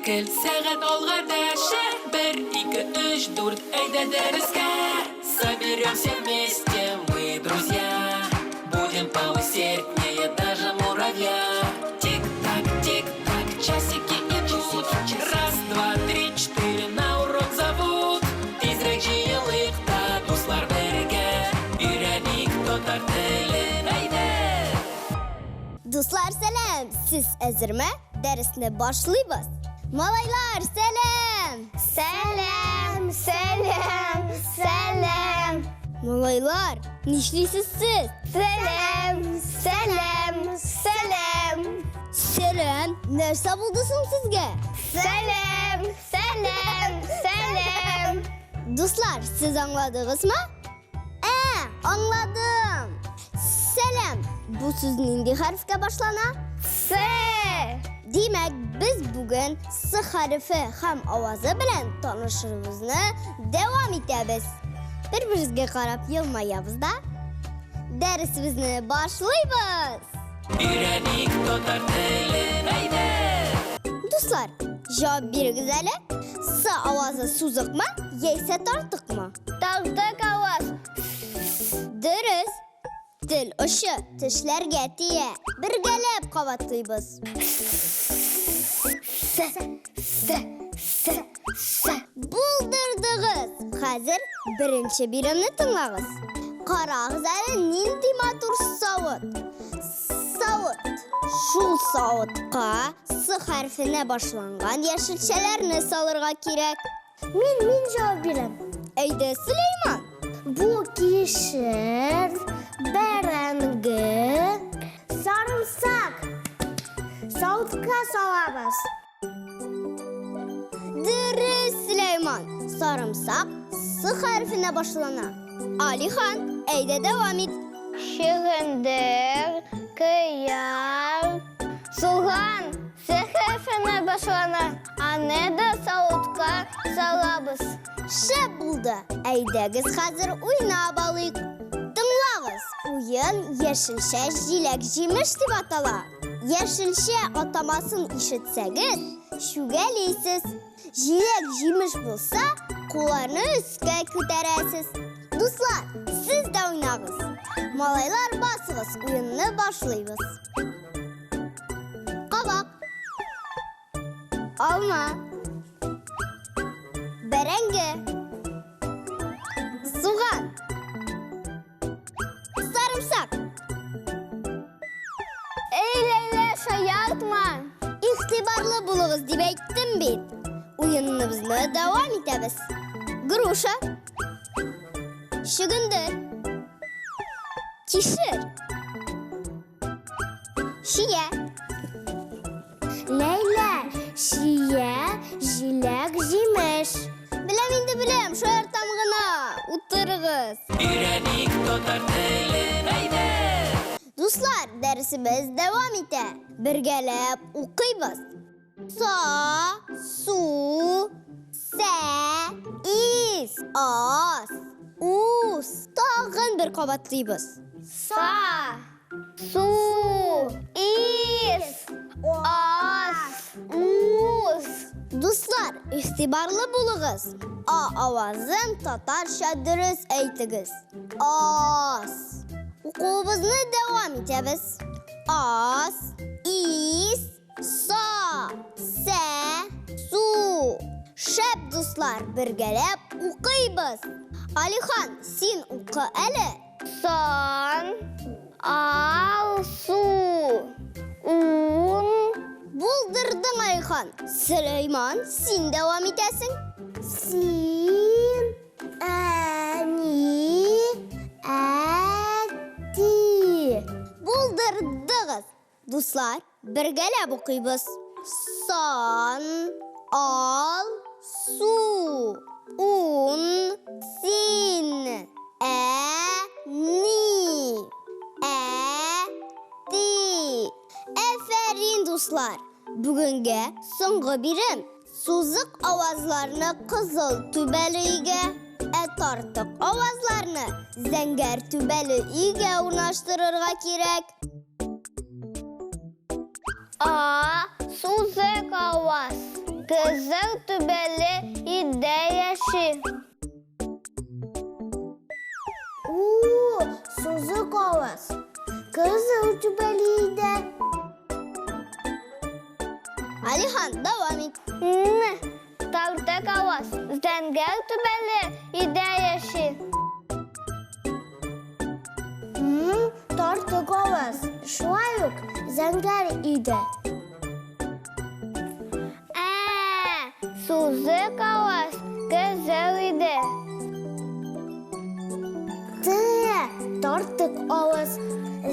Мизгел сәгать алга дәшә. Бер, ике, өч, дүрт, әйдә дәрескә. Соберемся вместе, мы друзья. Будем поусерднее даже муравья. Тик-так, тик-так, часики идут. Раз, два, три, четыре, на урок зовут. Тизрәк җыелыйк та, дуслар, бергә. Өйрәник татар телен, әйдә! Дуслар, сәлам! Сез әзерме? Дәресне башлыйбыз. Малайлар, сәлам! Сәлам, сәлам, сәлам! Малайлар, нишлисез сез? Сәлам, сәлам, сәлам! Сәлам! Нәрсә булды соң сезгә? Сәлам, сәлам, сәлам! Дуслар, сез аңладыгызмы? Ә, аңладым. Сәлам. Бу сүз нинди хәрефкә башлана? С. Димәк, без бүген С хәрефе һәм авазы белән танышуыбызны дәвам итәбез. Бер-беребезгә карап елмаябыз да. Дәресебезне башлыйбыз. Өйрәник татар телен, әйдә! Дуслар, җавап бирегез әле. С авазы сузыкмы, яисә тартыкмы? Тартык аваз. Дөрес. Тел очы тешләргә тия. Бергәләп кабатлыйбыз. С, с, с, с. Булдырдыгыз! Хәзер беренче биремне тыңлагыз. Карагыз әле нинди матур савыт. Савыт. Шул савытка С хәрефенә башланган яшелчәләрне салырга кирәк. Мин, мин җавап бирәм. Әйдә, Сөләйман. Бу кишер, бәрәңге, сарымсак. Савытка салабыз. Дөрес, Сөләйман. Сарымсак С хәрефенә башлана. Алихан, әйдә дәвам ит. Чөгендер, кыяр, суган С хәрефенә башлана. Аны да савытка салабыз. Шәп булды. Әйдәгез хәзер уйнап алыйк. Тыңлагыз, уен яшелчә җиләк-җимеш дип атала. Яшелчә атамасын ишетсәгез, чүгәлисез. Җиләк-җимеш булса, кулларны өскә күтәрәсез. Дуслар, сез дә уйнагыз. Малайлар, басыгыз, уенны башлыйбыз. Кабак. Алма. Бәрәңге. Суган. Сарымсак. Эй, Ләйлә, шаяртма. Игътибарлы булыгыз дип әйттем бит. Уеныбызны дәвам итәбез. Груша. Чөгендер. Кишер. Чия. Ләйлә, чия, җиләк, җимеш. Беләм инде беләм, шаяртам гына. Утырыгыз. Өйрәник татар телен, әйдә! Дуслар, дәресебез дәвам итә. Бергәләп укыйбыз. Са, су, сә, ис, ас, ус. Тагын бер кабатлыйбыз. Са, Су, ис, ас, ус. Дуслар, игътибарлы булыгыз. А авазын татарча дөрес әйтегез. Ас. Укуыбызны дәвам итәбез. Ас, ис, са, сә, су. Шәп, дуслар, бергәләп укыйбыз. Алихан, син укы әле. Сан, ал, су, ун. Булдырдың, Алихан. Сөләйман, син дәвам итәсең. Син, әни, әти. Булдырдыгыз. Дуслар, бергәләп укыйбыз. Сан, ал, су, ун, син, ә, ни, ә, ти. Әфәрин, дуслар! Бүгенгә соңгы бирем. Сузык авазларны кызыл түбәле өйгә, ә тартык авазларны зәңгәр түбәле өйгә урнаштырырга кирәк. А, сузык аваз. Кызыл түбәле өйдә яши. У, сузык аваз. Кызыл түбәле өйдә. Алихан, дәвам ит. Н, тартык аваз. Зәңгәр түбәле өйдә яши. М, тартык аваз. Шулай ук зәңгәр өйдә. Ә, сузык аваз кызыл өйдә. Т, тартык аваз.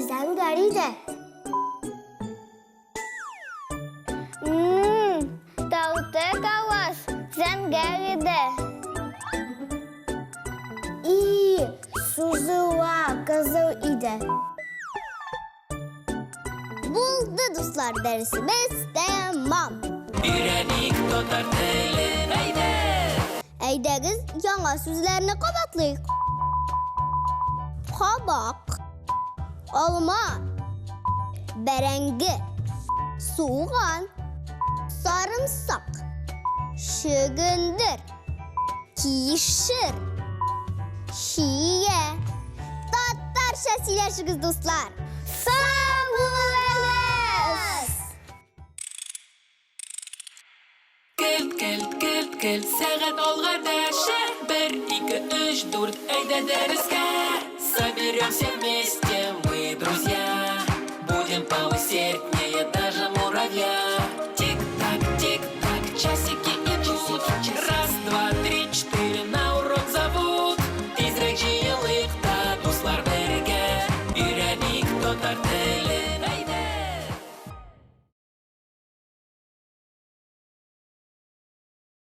Зәңгәр өйдә. М, тартык аваз зәңгәр өйдә. И, сузыла, кызыл өйдә. Булды, дуслар, дәресебез тәмам. Өйрәник татар телен, әйдә! Әйдәгез, яңа сүзләрне кабатлыйк. Кабак, алма, бәрәңге, суган, сарымсак, чөгендер, кишер, чия. Татарча сөйләшегез, дуслар. Сау булыгыз! Келт, келт, келт, келт, сәгать алга дәшә. Бер, ике, өч, дүрт, әйдә дәрескә. Соберемся вместе, мы друзья.